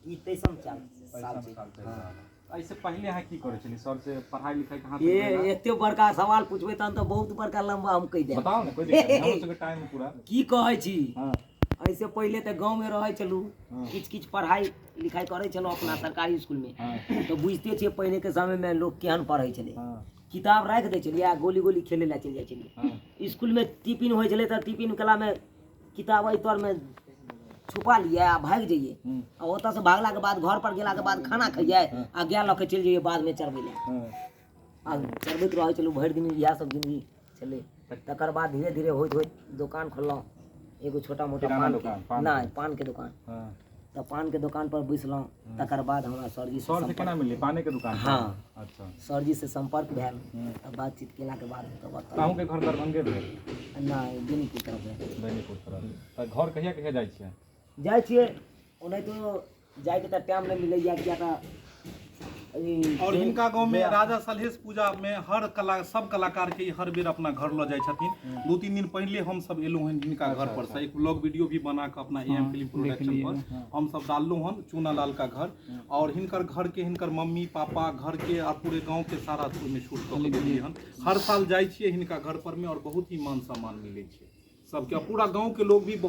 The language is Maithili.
ई तेइसम साल साल छै। साल चलि रहल है। एहिसँ पहिले अहाँ की करै छलियै सर से पढ़ाइ लिखाइ कहाँ ए एते बड़का सवाल पूछबै तहन तऽ बहुत बड़का लम्बा हम कहि देब। बताउ ने, कोई दिक्कत नहि, हमरो सबके टाइम पूरा। की कहै छी? हँ। एहिसँ पहिले तऽ गाँवमे रहै छलहुँ, हँ। किछु किछु पढ़ाइ लिखाइ करै छलहुँ अपना सरकारी इसकुलमे। हँ। तऽ बुझिते छियै पहिलेके समयमे लोक केहन पढ़ै छलै। हँ। किताब राखि दै छलियै आ गोली गोली खेलै लए चलि जाइ छलियै। हँ। इसकुलमे टिफिन होइ छलै तऽ टिफिन कलामे किताब एहि तरमे छुपा लियै आ भागि जइयै। आ ओतऽसँ भागलाके बाद घर पर गेलाके बाद खाना खइयै आ गाय लऽ के चलि जइयै बाधमे चरबै लए। आ चरबैत रहै छलहुँ भरि दिन, इएह सब जिन्दगी छलै। तकर बाद धीरे धीरे होइत होइत दोकान खोललहुँ एगो छोटा मोटा किराना पान दोकान, के पान। नहि, पानके दोकान। तऽ पानके दोकान पर बैसलहुँ, तकर बाद हमरा सरजी सर से केना मिलली? पाने के दुकान पर? हाँ। अच्छा। सरजी से संपर्क भेल तऽ बातचीत केलाके बाद तब तऽ अहूँके घर दरभंगे भेल? नहि, बेनीपुर तरफ भेल। बेनीपुर तरफ। तऽ घर कहिया कहिया जाइ छियै? जाइ छियै, ओनाहितो जाइके तऽ टाइम नहि मिलैया, किया तऽ और हिनका गांव में राजा सलहेश पूजा में हर कला सब कलाकार के हर बेर अपना घर लऽ जाइ छथिन। 2-3 दिन पहले हम सब एलहुँ हन हिनका घर पर से, एक ब्लॉग वीडियो भी बना के अपना एम फिल्म प्रोडक्शन पर हम सब डाललहुँ हन, चूना लाल का घर। और हिनकर घर के, हिनकर मम्मी पापा घर के और पूरे गांव के सारा ओहिमे शूट कऽ के देलियै हन। हर साल जाइ छियै हिनका घर पर में और बहुत ही मान सम्मान मिलै छै सबके, पूरा गांव के लोग भी।